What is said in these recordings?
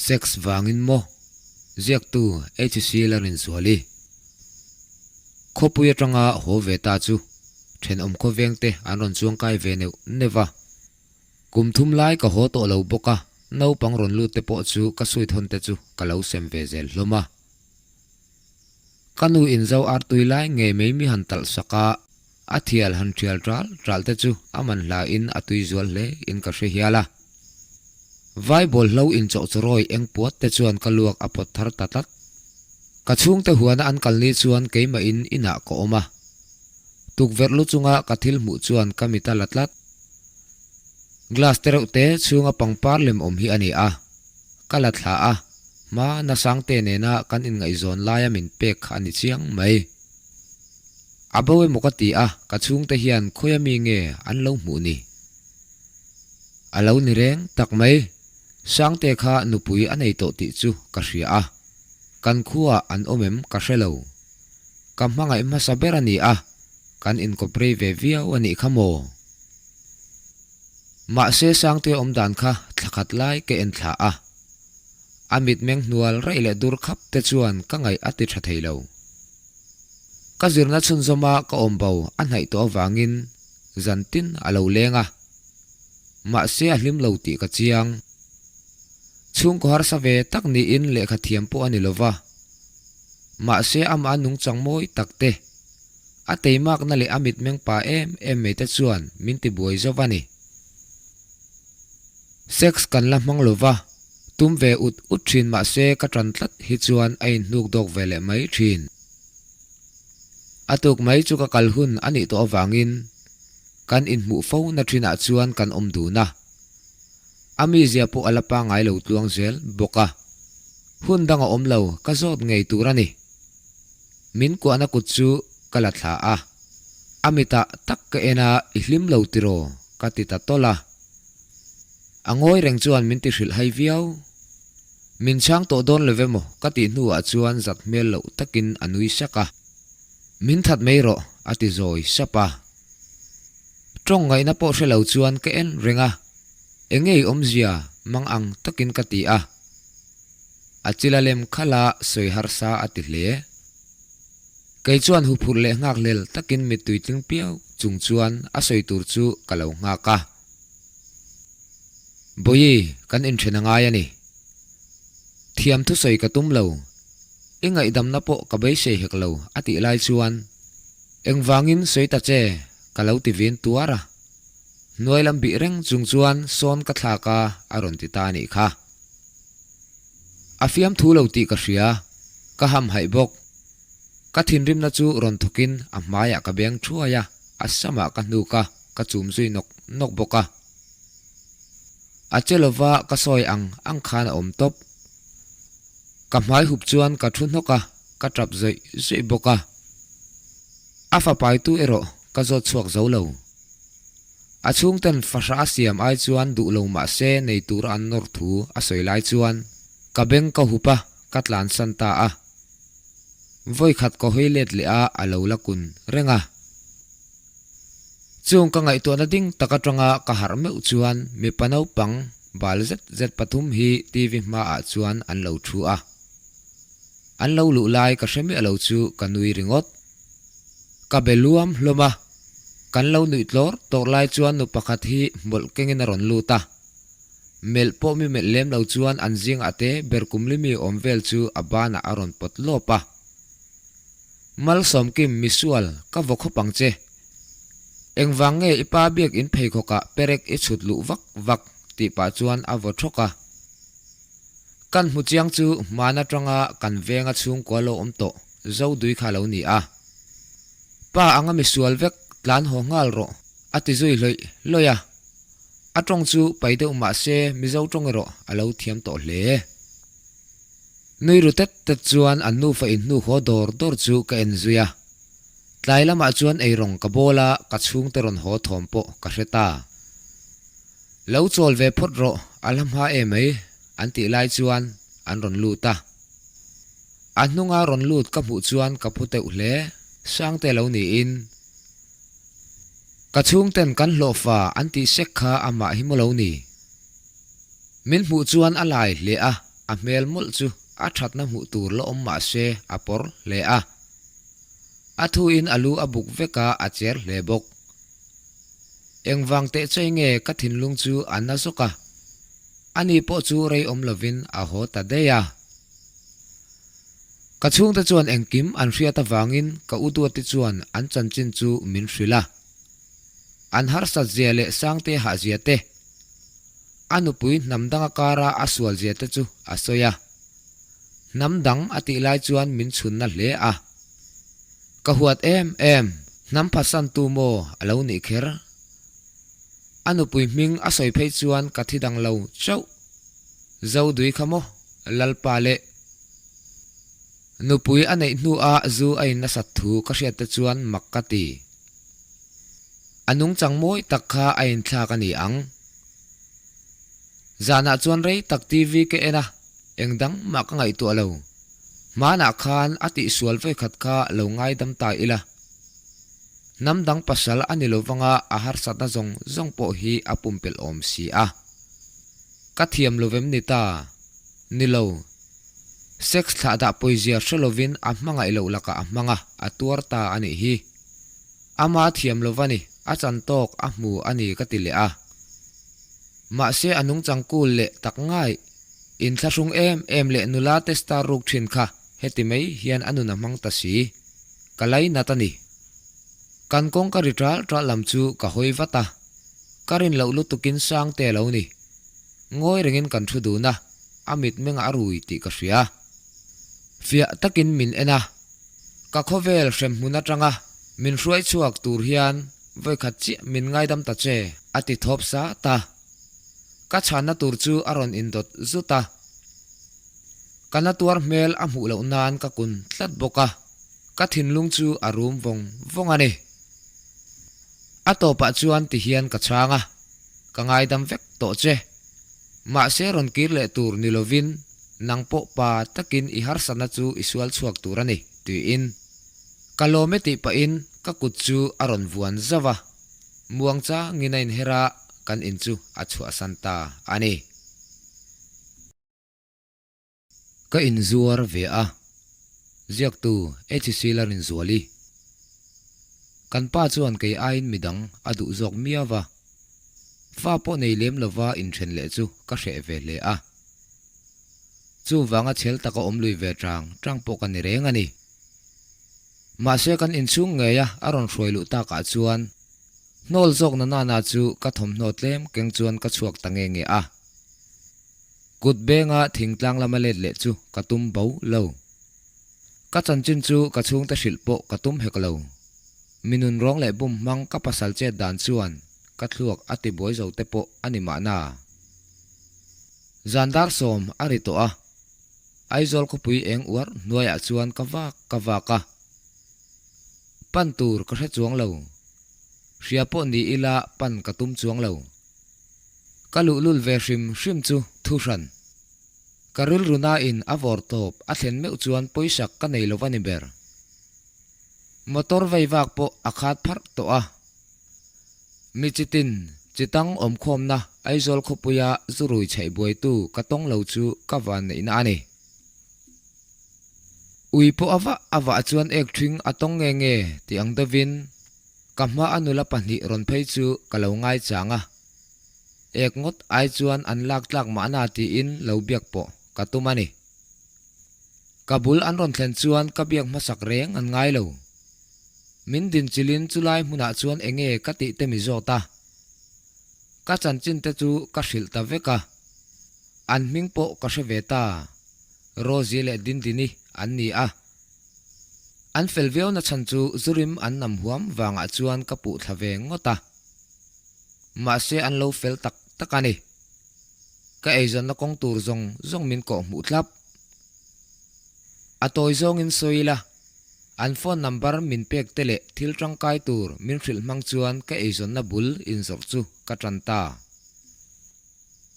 Sex vangin maw? Ziaktu HC Larinzuali. Khawpui atanga haw ve ta chu thenawm khawvengte an rawn chuangkai ve neuh neuh va. Kum thum lai ka haw tawh lo bawk a, naupang rawn lut te pawh chu ka suit hawn te chu ka lo sem ve zel hlawm a. Ka nu in zo artui lai ngei mai mi han talh sak a, a thial han thial ṭal ṭal te chu a man hla in a tui zual hle in ka hre hial a. Vai bawlhlo in chawhchawrawi eng puat te chuan ka luak a pawt thar ta tlat. Ka chhungte huana an kal ni chuan keimah in inah ka awm a. Tukverh lu chunga ka thil hmuh chuan ka mit a la tlat. Glass tereuh te chhunga pangpar lem awm hi a ni a. Ka la thla a, hma nasangte nena kan inngaihzawn laia min pek kha a ni chiang mai. A bo emaw ka ti a, ka chhungte hian khawia mi nge an lo hmuh ni? A lo ni reng tak mai, Sangte kha nupui a nei tawh tih chu ka hria a, kan khuaah an awm em ka hre lo. Ka hmangaih hmasa ber a ni a, kan inkawp rei ve viau a nih kha maw? Mahse Sangte awm dan kha thla khat lai ka en thla a, a mitmeng hnual raih leh dur khap te chuan ka ngaih a ti tha thei lo. Ka zirna chhunzawma ka awm bo a hnaih tawh avangin zan tin a lo leng a, mahse a hlim lo tih ka chiang. Chhungkaw harsa ve tak niin lehkha thiam pawh a ni lo va, mahse amah nungchang mawi tak te, A teimakna leh a mitmeng pa em em mai te chuan min ti buai zo va ni. Sex kan la hmang lo va, tum ve ut ut thin mahse ka tan tlat hi chuan a inhnuk dawk ve leh mai thin. A tuk mai chu ka kal hun a nih tawh avangin kan inhmuh fo na thinah chuan kan awm dun a. A mizia pawh a la pangai lo tluang zel bawk a. Hun dang a awm lo, ka zawt ngei tur a ni. Min kuahna kut chu ka la thla a, a mitah tak ka en a, I hlim lo tiraw? ka ti ta tawlh a. A ngawi reng chuan min ti hrilh hai viau. Min chhang tawh dawn lo emaw ka tih hnuah chuan zat hmel loh takin a nui sak a. Min that mai rawh a ti zawi sap a. Tawng ngaihna pawh hre lo chuan ka en reng a, Engei awmzia mang ang takin ka ti a. A chila lem khala sawi harsa a ti hle. Kei chuan huphurh leh nghakhlel takin mittui tling piau chung chuan a sawi tur chu ka lo nghak a. Bawihi, kan inthen a ngai a ni. Thiam thusawi ka tum lo. I ngaihdamna pawh ka beisei hek lo a tih lai chuan engvangin sawi ta che ka lo ti vin tuar a. Hnuai lam bih reng chung chuan sawn ka thlak a a rawn ti ta a nih kha. A fiamthu lo tih ka hria, ka hamhaih bawk. Ka thinrimna chu rawn thawkin a hmaiah ka beng thuai a, a samah ka hnuk a, ka chum zui nawk nawk bawk a. A che lova ka sawi ang ang khan a awm tawp. Ka hmai hup chuan ka thu hnawk a, ka tap zawih zawih bawk a. A fapaitu erawh ka zawt chhuak zo lo. A chhungten fahra a siam ai chuan duh lo mah se nei tura an nawr thu a sawi lai chuan ka beng ka hup a, ka tlansan ta a. Vawikhat ka hawi let leh a, a lo la kun reng a. Chung ka ngaihtuahna ding tak atanga ka harh meuh chuan mipa naupang bal zet zet pathum hi TV hmaah chuan an lo thu a. An lo luh lai ka hre miah lo chu ka nui ringawt. Ka be luam hlawm a, kan lo nuih tlawr tawr lai chuan nu pakhat hi hmawlh kengin a rawn lut a. Melh pawh mi melh lem lo chuan an zingah te berkumli mi awm vel chu a banah a rawn pawt lawp a. Malsawmkim misual ka vaw khawp ang che. Engvang nge i pa biak in pheikhawkah perek i chhut luh vak vak tih pah chuan a vaw thawk a. Kan hmu chiang chu hman atanga kan venga chhungkua lo awm tawh Zodui kha lo ni a. Pa anga misual vek tlan haw nghal rawh a ti zui hlawih hlawih a. A tawng chu pai deuh mah se Mizo tawng erawh a lo thiam tawh hle. Nui ru tet tet chuan an nufa inhnu haw dawr dawr chu ka en zui a. Tlai lamah chuan eirawng ka bawl a, ka chhungte rawn haw thawm pawh ka hre ta. Lo chawl ve phawt rawh, a la hma em mai, an tih lai chuan an rawn lut a. A hnunga rawn lut ka hmuh chuan ka phu teuh hle, Sangte lo niin. Ka chhungten kan hlawhfa an tih sek kha amah hi maw lo ni. Min hmuh chuan a lai hle a. A hmel mawlh chu a thatna hmuh tur la awm mah se a pawr hle a. A thuin a lu a buk vek a, a cher hle bawk. Engvang teh chei nge ka thinlung chu a na zawk a, ani pawh chu rei awm lovin a haw ta daih a. Ka chhungte chuan engkim an hriat avangin ka u Duati chuan an chanchin chu min hrilh a. An harsat zia leh Sangte hah zia te, a nupui hnam danga kara a sual zia te chu a sawi a. Hnam dang a tih lai chuan min chhunna hle a. Ka huat em em, hnam phatsantu maw a lo nih kher? A nupui hming a sawi phei chuan ka thi dang lo chauh. Zodui kha maw Lalpa leh nupui a neih hnuah zu a in nasat thu ka hriat te chuan mak ka ti. A nungchang mawi tak kha a inthlak a ni ang. Zanah chuan rei tak TV ka en a, eng dang mah ka ngaihtuah lo. Hmanah khan a tihsual vawikhat kha lo ngaidam ta ila. Hnam dang pasal a ni lovanga a harsatna zawng zawng pawh hi a pumpelh awm si a. Ka thiam lovem ni ta? Ni lo. Sex thlah dah pawizia hre lovin a hmangaih loh lakah a hmang a, a tuar ta a nih hi. Ama thiam lo va ni, a chan tawk a hmu a ni ka ti leh a. Mahse a nungchang kul leh tak ngai, inthlahrung em em leh nula te star ruk thin kha heti mai hian a nun a hmang ta si. Ka lainat a ni. Kan kawng ka ri ṭal ṭal lam chu ka hawi vat a, ka rin loh lutukin Sangte a lo ni. Ngawi rengin kan thu dun a, a mitmeng a rui tih ka hria. Fiah takin min en a. Ka khawvel hremhmun atanga min hruai chhuak tur hian vawikhat chiah min ngaidam ta che, a ti thawp sa ta. Ka chhanna tur chu a rawn indawt zut a. Ka na tuar hmel a hmuh loh nan ka kun tlat bawk a, ka thinlung chu a rum vawng vawng a ni. A tawpah chuan ti hian ka chhang a, ka ngaidam vek tawh che. Mahse rawn kir leh tur ni lovin nang pawh pa takin i harsatna chu i sual chhuak tur a ni, tiin ka lawm e tih pahin ka kut chu a rawn vuan zauh a, muang changin a inher a, kan in chu a chhuahsan ta a ni. Ka inzuar ve a, ziaktu HC Larinzuali. Kan pa chuan kei aiin midang a duh zawk miau va, fa pawh nei lem lova inthen leh chu ka hreh ve hle a. Chuvanga chhel taka awm lui ve chang chang pawh ka ni reng a ni. Mahse kan inchhung ngeia a rawn hruai luh takah chuan hnawl zawk na nana chu ka thawmhnaw tlem keng chuan ka chhuak ta nge nge a. Kut benga thingtlang lama let leh chu ka tum bo lo. Ka chanchin chu ka chhungte hrilh pawh ka tum hek lo. Mi nunrawng leh bum hmang ka pasal chet dan chuan ka thluak a ti buai zo te pawh a ni mahna. Zan dar sawm a ri tawh a, Aizawl khawpui eng uar hnuaiah chuan ka vak ka vak a. Pan tur ka hre chuang lo. Hria pawh ni ila pan ka tum chuang lo. Ka luhlul ve hrim hrim chu thu hran. Ka rilru nain a vawr tawp a thlen meuh chuan pawisak ka nei lo a ni ber. Motor vei vak pawh a khat pharh tawh a. Mi chitin chitang awmkhawmna Aizawl khawpuia zurui chheih buaitu ka tawng lo chu ka van neihna a ni. Ui pawh a vah a vah chuan ek ṭhing a tawng nge nge tih ang deuhin Ka hma a nula pahnih rawn phei chu ka lo ngaichang a, ek ngawt ai chuan an lak tlak mahna tiin lo biak pawh ka tum a ni. Ka bul an rawn thlen chuan ka biak hmasak reng an ngai lo. Min dinchilhin chulai hmunah chuan enge ka tih te mi zawt a. Ka chanchin te chu ka hrilh ta vek a, an hming pawh ka hre ve ta, Rosie leh Dindini an ni a. An fel viau na chhan chu zurim an nam huam vangah chuan ka puh thla ve ngawt a. Mahse an lo fel tak tak a ni. Ka eizawnna kawng tur zawng zawng min kawh hmuh tlap. A tawi zawngin sawi ila, an phone number min pek te leh thil tangkai tur min hrilh hmang chuan ka eizawnna bul inzawrh chu ka tan ta.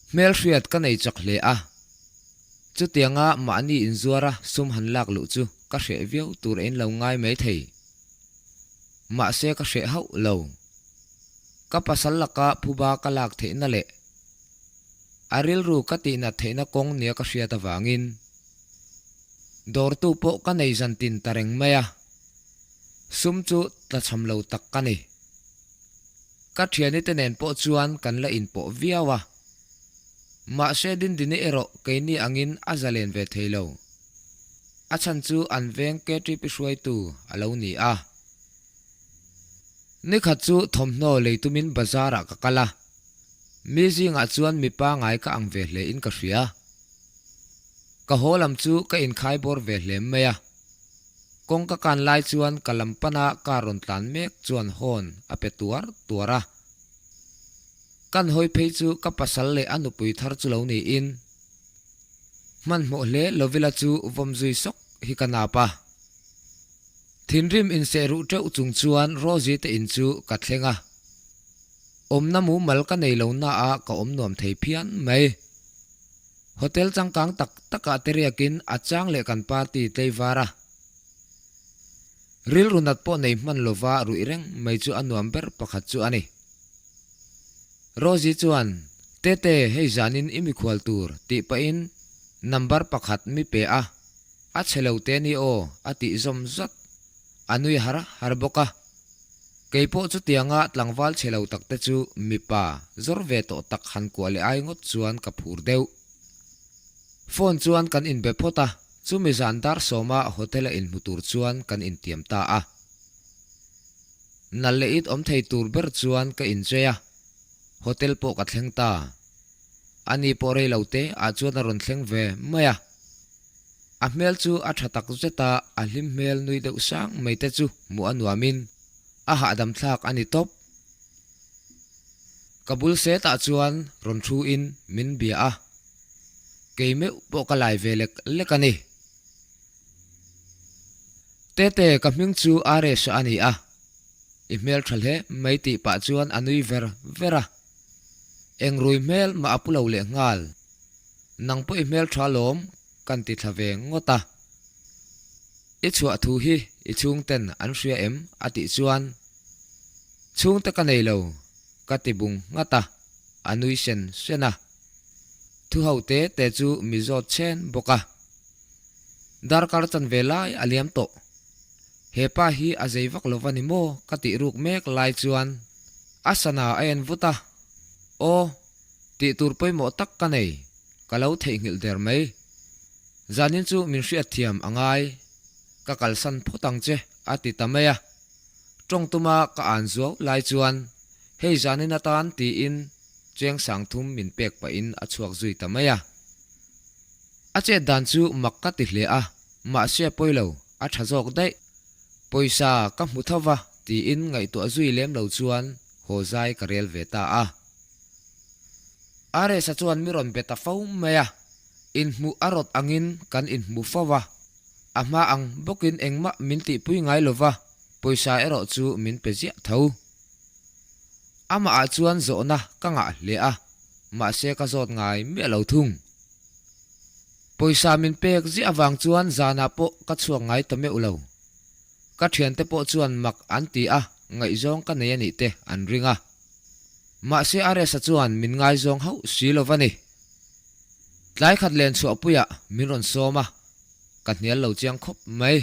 Hmelhriat ka nei chak hle a. Chutianga mahni inzuara sum han lak luh chu ka hreh viau tur a inlo ngai mai thei. Mahse ka hreh hauh lo. Ka pasal laka phuba ka lak theihna leh. A rilru ka tihnat theihna kawng nia ka hriat avangin dawrtu pawh ka nei zan tin ta reng mai a, sum chu tlachham lo tak ka ni. Ka thiani te nen pawh chuan kan la inpawh viau a, mahse Dindini erawh keini angin a zalen ve thei lo. A chhan chu an veng KTP hruaitu a lo ni a. Nikhat chu thawmhnaw lei tumin bazar ah ka kal a, mi zingah chuan mi pangai ka ang ve hle in ka hria. Ka haw lam chu ka inkhai bawr ve hlem mai a, kawng ka kan lai chuan ka lam pana car rawn tlan mek chuan horn a pe tuar tuar a. Kan hawi phei chu ka pasal leh a nupui thar chu lo niin hmanhmawh hle Lovila chu vawm zui sawk hi ka nap a. Thinrim inseh ruh teuh chung chuan Rosie te in chu ka thleng a, awmna mumal ka nei lo na a ka awm nuam thei phian mai. Hotel changkang tak takah te riakin a chang leh kan party tlei var a. Rilru nat pawh nei hman lova ruih reng mai chu a nuam ber pakhat chu a ni. Rosie chuan, Tete, hei zanin i mikhual tur tih pahin number pakhat mi pe a. A chhe lo te ni aw, a tih zawm zat. A nui har har bawk a. Kei pawh chutianga tlangval chhe lo tak te chu mipa zawr ve tawh tak han kuah leh ai ngawt chuan ka phur deuh. Phone chuan kan inbe phawt a, chumi zan dar sawma hotel a inhmu tur chuan kan intiam ta a. Nal leh it awm thei tur ber chuan ka inchei a, hotel pawh ka thleng ta. Ani pawh rei lo te ah chuan a rawn thleng ve mai a. A hmel chu a tha tak zet a, a hlim hmel nui deuh sang mai te chu hmuh a nuamin a hahdam thlak a ni tawp. Ka bul setah chuan rawn thu in min bia a, kei meuh pawh ka lai ve lek lek a ni. Tete, ka hming chu Aresha a ni a, i hmel tha hle mai tih pah chuan a nui ver ver a. Eng rui hmel mah a pu lo leh nghal. Nang pawh i hmel tha lawm kan ti thla ve ngawt a. I chhuah thu hi i chhungten an hria em? a tih chuan, Chhungte ka nei lo, ka ti bung nghat a, a nui sen sen a. Thu ho te te chu mi zawt chen bawk a. Darkar chanve lai a liam tawh. He pa hi a zei vak lo va ni maw ka tih ruk mek lai chuan a sana a en vut a, Aw, tih tur pawimawh tak ka nei, ka lo theihnghilh der mai. Zanin chu min hriatthiam a ngai, ka kalsan phawt ang che a ti ta mai a. Tawng tuma ka an zuau lai chuan hei zanin atan tiin cheng sang thum min pek pahin a chhuak zui ta mai a. A chet dan chu mak ka ti hle a, mahse pawi lo, a tha zawk daih. Pawisa ka hmu tho va tiin ngaihtuah zui lem lo chuan haw zai ka rel ve ta a. Aresa chuan mi rawn be ta fo mai a, inhmuh a rawt angin kan inhmu fo va, a hma ang bawkin engmah min tihpui ngai lo va, pawisa erawh chu min pe ziah tho. Amah ah chuan zawhna ka ngah hle a, mahse ka zawt ngai miah lo thung. Pawisa min pek ziah avang chuan zanah pawh ka chhuak ngai ta meuh lo. Ka thiante pawh chuan mak an ti a, ngaihzawng ka nei a nih te an ring a. Mahse Aresa chuan min ngaizawng hauh si lo va ni. Tlai khat len chhuahpuiah min rawn sawm a, ka hnial lo chiang khawp mai.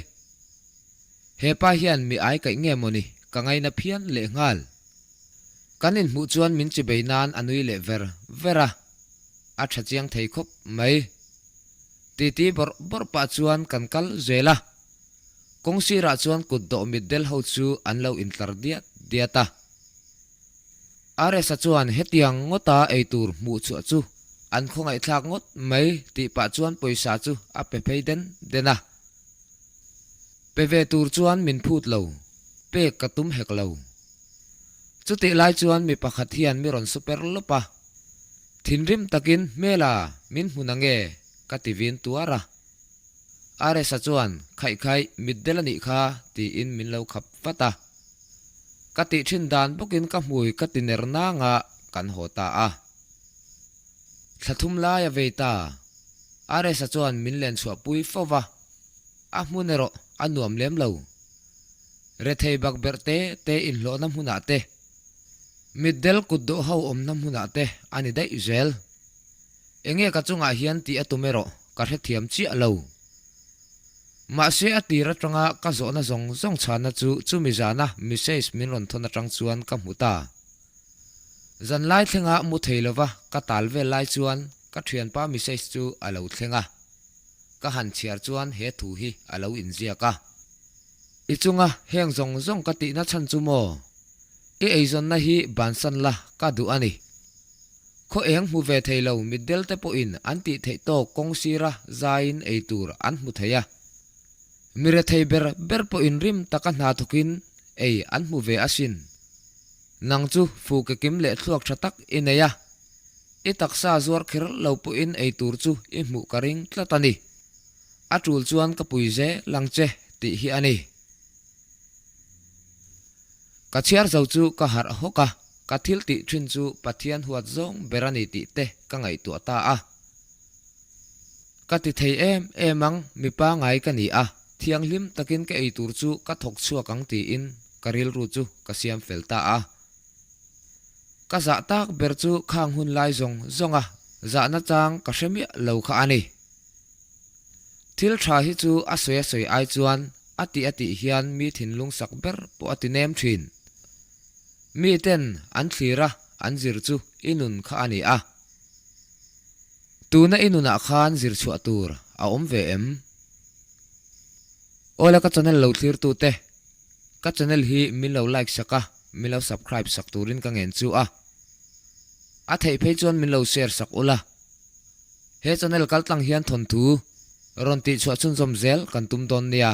He pa hian mi ai kaih nge mawni ka ngaina phian leh nghal. Kan inhmuh chuan min chibei nan a nui leh ver ver a, a tha chiang thei khawp mai. Titi bawrh bawrh pah chuan kan kal zel a, kawng sirah chuan kut dawh mitdel ho chu an lo intlar diat diat a. Aresa chuan hetiang ngawta eitur hmuh chhuah chu an khawngaihthlak ngawt mai tih pah chuan pawisa chu a pe phei den den a. Pe ve tur chuan min phut lo, pek ka tum hek lo. Chutih lai chuan mi pakhat hian mi rawn super lawp a, thinrim takin hmela min hmu na nge ka ti vin tuar a. Aresa chuan khaih khaih mitdel a nih kha tiin min lo khap vat a. Ka tih thin dan bawkin ka hmui ka ti ner nang a, kan haw ta a. Thla thum lai a vei ta. Aresa chuan min len chhuah pui fo va, a hmun erawh a nuam lem lo. Rethei bakberh te te inhlawhna hmunah te, mitdel kut dawh ho awmna hmunah te a ni daih zel. Enge ka chungah hian tih a tum erawh ka hrethiam chiah lo. Mahse a tir atanga ka zawhna zawng zawng chhanna chu chumi zana message min rawn thawn atang chuan ka hmu ta. Zanlai thlenga mu thei lova ka tal vel lai chuan ka thianpa message chu a lo thleng a. Ka han chhiar chuan he thu hi a lo inziak a. I chunga heng zawng zawng ka tihna chhan chu maw? I eizawnna hi bansan la ka duh a ni. Khaw eng hmu ve thei lo mitdel te pawhin an tih theih tawk kawng sira zaiin ei tur an hmu thei a. Mi rethei ber ber pawhin rim taka hna thawkin ei an hmu ve asin. Nang chu fu ke kim leh thluak tha tak i nei a. I taksa zuar kher lo pawhin ei tur chu i hmuh ka ring tlat a ni. A tul chuan ka pui zel ang che tih hi a ni. Ka chhiar zo chu ka harh hawk a, ka thil tih thin chu Pathian huat zawng ber a ni tih te ka ngaihtuah ta a. Ka ti thei em em ang, mi pangai ka ni a, thianghlim takin ka ei tur chu ka thawk chhuak ang tiin ka rilru chu ka siam fel ta a. Ka zah tak ber chu khang hun lai zawng zawng a zahna chang ka hre miah lo kha a ni. Thil tha hi chu a sawi a sawi ai chuan a tih a tih hian mi thinlung sak ber pawh a ti nem thin. Mi ten an thlir a, an zir chu i nun kha a ni a. Tuna i nunah khan zir chhuah tur a awm ve em? Awle ka channel lo thlir tu te, ka channel hi min lo like sak a, min lo subscribe sak turin ka ngen chu a. A theih phei chuan min lo share sak ula. He channel kaltlang hian thawnthu rawn tihchhuah chhunzawm zel kan tum dawn nia.